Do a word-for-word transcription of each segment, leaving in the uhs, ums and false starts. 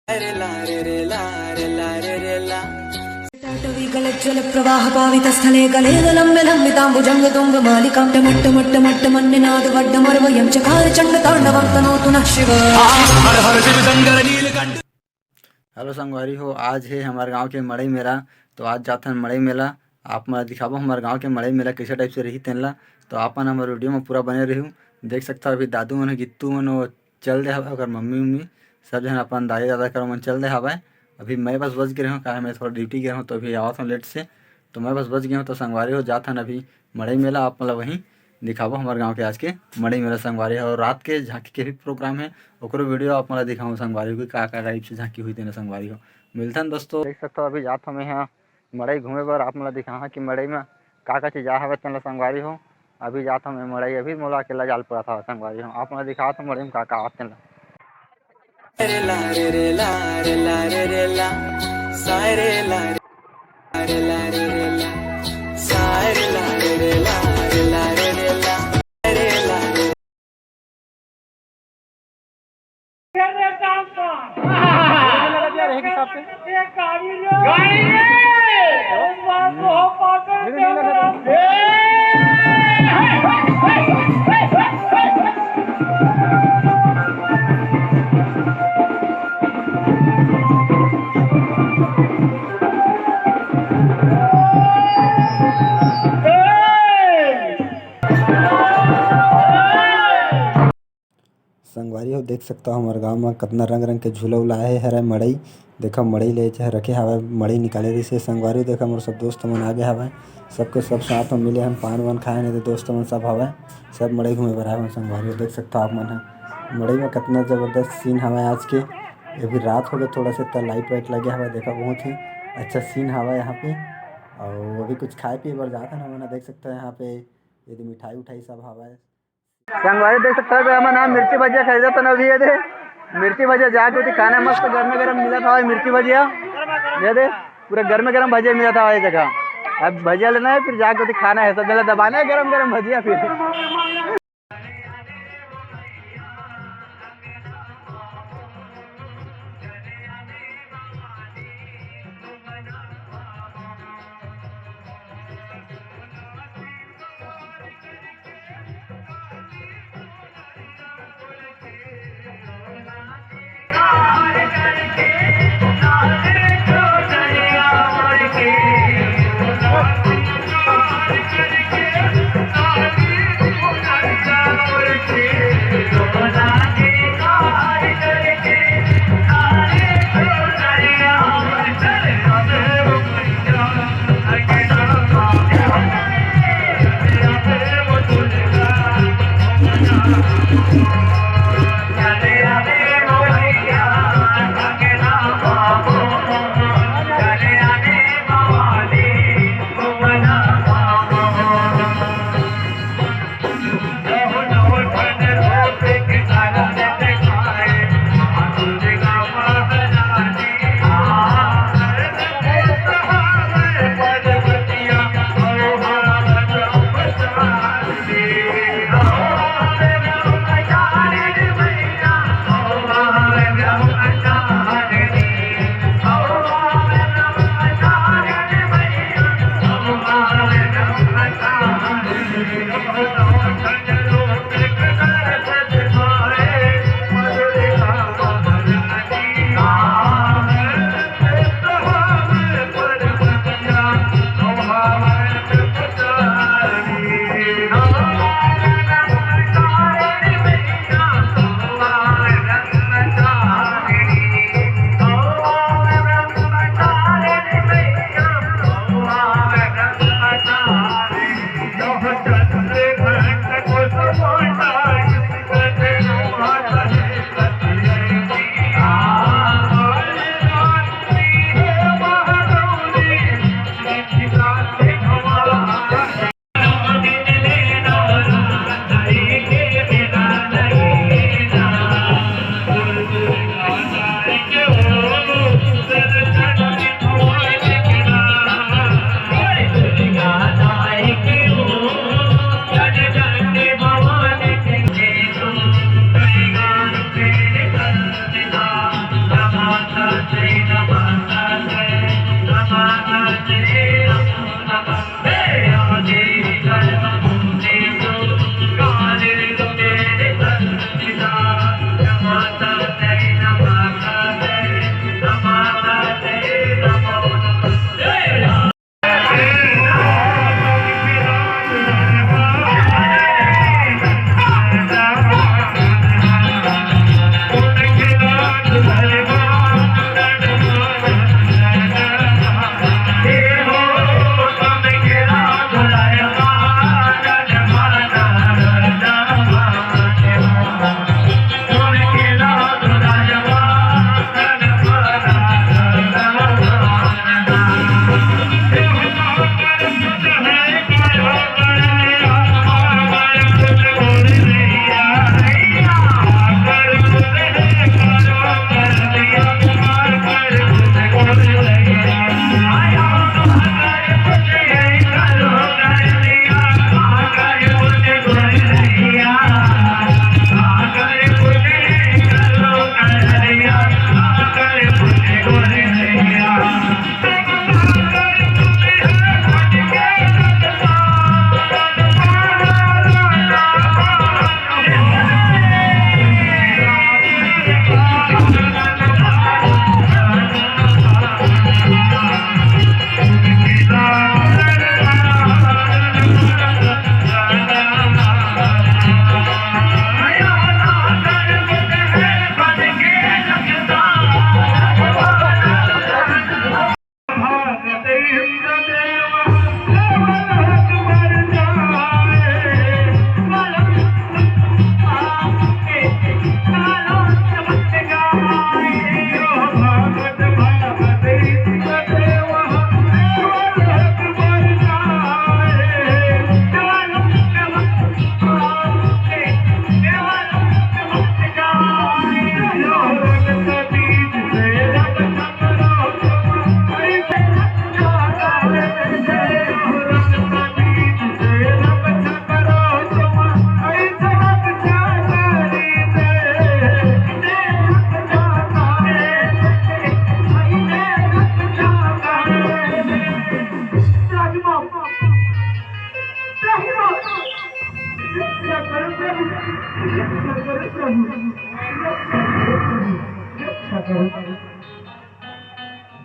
टाटवी गलज्जलप्रवाहपावितस्थले गले गलम्ब्य लम्बिताम्बुजङ्गतुङ्गमालिकां टमट्टमट्टमट्टमन्निनादवड्डमर्वयं चकार चण्डताण्डवं तनोतु नः शिव। हेलो संगवारी हो, आज हे हमर गांव के मड़ई मेला। तो आज जाथन मड़ई मेला, आप मन ला दिखाबो हमर गांव के मड़ई मेला कैसे टाइप से रही तेन ला। तो आप मन हमर वीडियो में पूरा बने रहू। देख सकथव अभी दादू मन, गित्तू मन वो चल दे हवय, ओकर मम्मी उम्मी सब झन अपन दाई दादा करो मन चल दे हवय। अभी मैं बस बच गे रहूँ, काहे मैं थोड़ा ड्यूटी गे रहूँ, तो अभी आवत हूँ लेट से। तो मैं बस बच गे हूँ, तो संगवारी हो जात हन अभी मड़ई मेला, आप मन ला वहीं दिखाबो हमर गांव के आज के मड़ई मेला संगवारी हो। रात के झांकी के भी प्रोग्राम है, ओकरो वीडियो आप मन ला दिखाऊँ संगवारी हो कि का का टाइप से झांकी हुई तेन ला संगवारी हो। मिलथन दोस्तों, देख सकथव अभी जात हूँ मैं यहाँ मड़ई घूमे बर, आप मन ला दिखाहा कि मड़ई में का का चीज आ हवय तेन ला संगवारी हो। अभी जात हूँ मैं मड़ई, अभी मोला अकेला जाल पड़त हवय संगवारी हो। आप मन ला दिखात हूँ मड़ई में का का आवत तेन ला। संगवारी हो, देख सकता हो हमर गांव म कतना रंग रंग के झूला उला आए हरय। मड़ई देखा, मड़ई ले चाहे रखे हवय, मड़ई निकाले रहिसे। संगवारी हो, देखा मोर सब दोस्त मन आगे हवय, सबके सब साथ में मिले हम पान वान खाए, नहीं तो दोस्त मन सब हवय, सब मड़ई घूमे बर आए हवय। संगवारी हो, देख सकता हो आप मन ह मड़ई में कतना जबरदस्त सीन हवय आज के। अभी रात हो गए थोड़ा से, त लाइट वाइट लगे हवय, देखा बहुत ही अच्छा सीन हवय यहाँ पे। और अभी कुछ खाए पिए बर जात हन हमन ह, देख सकता हो यहाँ पे ये दे मिठाई उठाई सब हवय। संगवारी देख सकता हो, हमन ह मिर्ची भजिया खरीदत हन अभी। ये दे मिर्ची भजिया जाके उठी खाना मस्त गरमे गरम मिलत हवय मिर्ची भजिया। ये दे पूरा गरमे गरम भजिया मिलत हवय ये जगह। अब भजिया लेना है, फिर जाके उठी खाना है, सब जगह दबाना है गरम गरम भजिया फिर।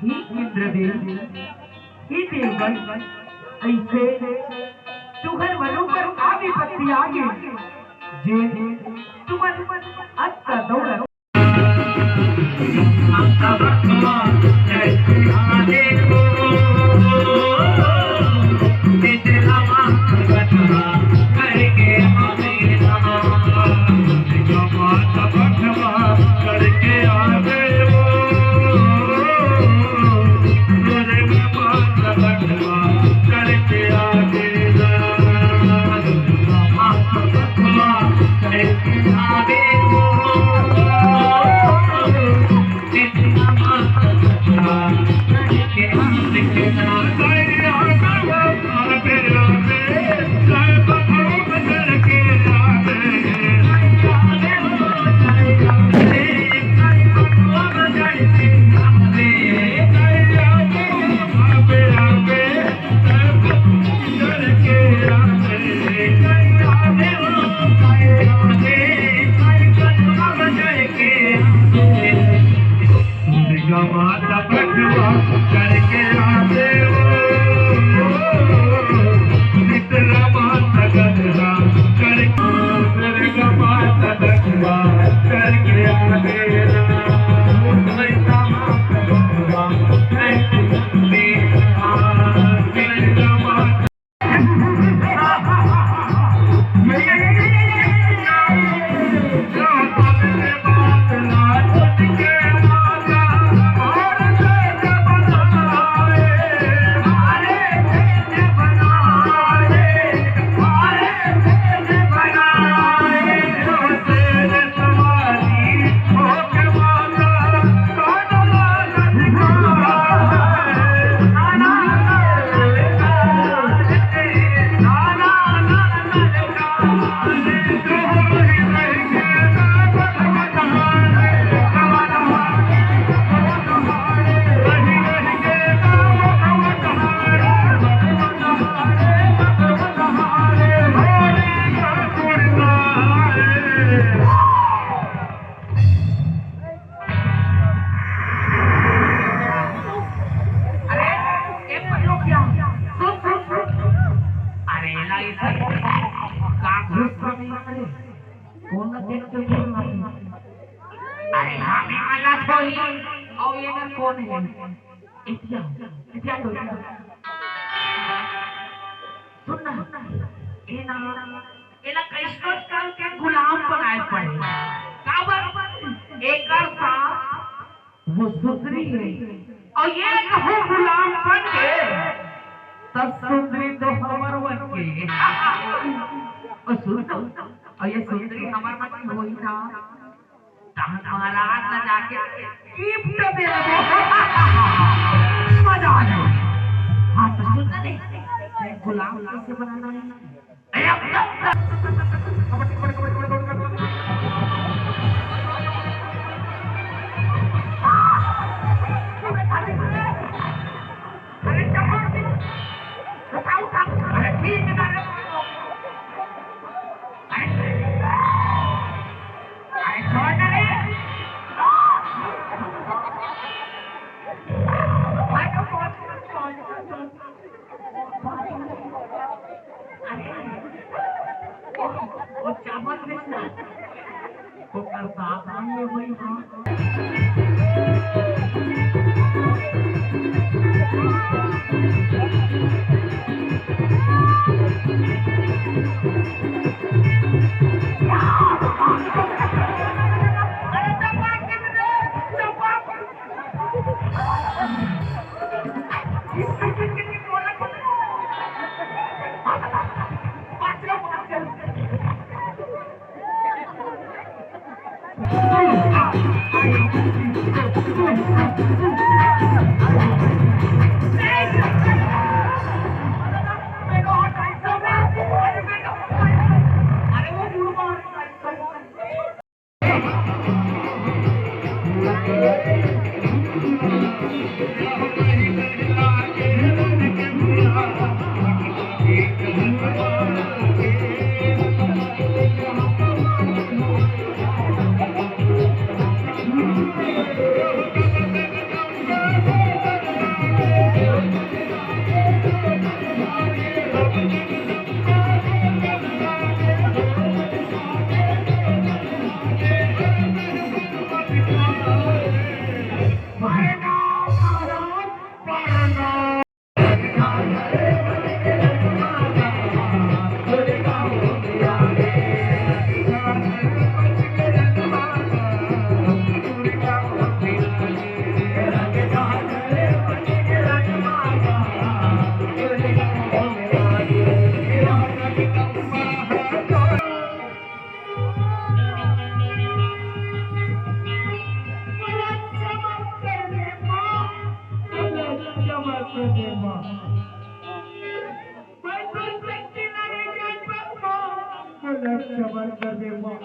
हे इंद्रदेव, हे देवगण, अइसे तुहर मन ऊपर का विपत्ति आगे, जे तुमन अतका दौड़त अरे, ए पकड़ो क्या? सुन, सुन, सुन। अरे, एला इसे का घुस कर नहीं करे? कौन ना देख के बोल रहा है? अरे, हाँ, मैं आला थोड़ी। और ये ना कौन है? इतिया, इतिया तो इतिया। सुन ना, ये ना एला कइसनो करके गुलाम बनाए पड़े। काबर? एकर सास वो सुंदरी हे। अउ ये कहूँ गुलाम बन गे, त सुंदरी तो हमर बन गे। अउ सुन तो, अउ ये सुंदरी हमर बन गे होही ना, त हम महाराज ला जाके gift दे देबो। मजा आ जाए। हाँ, तो सुन ना रे, गुलाम कैसे बनाना है? अरे, वो, वो चावल में से, वो करता नहीं है भाई, हाँ। दे माँ। मैं तो शक्ति नहीं जान पाऊंगा। मोला क्षमा कर दे माँ।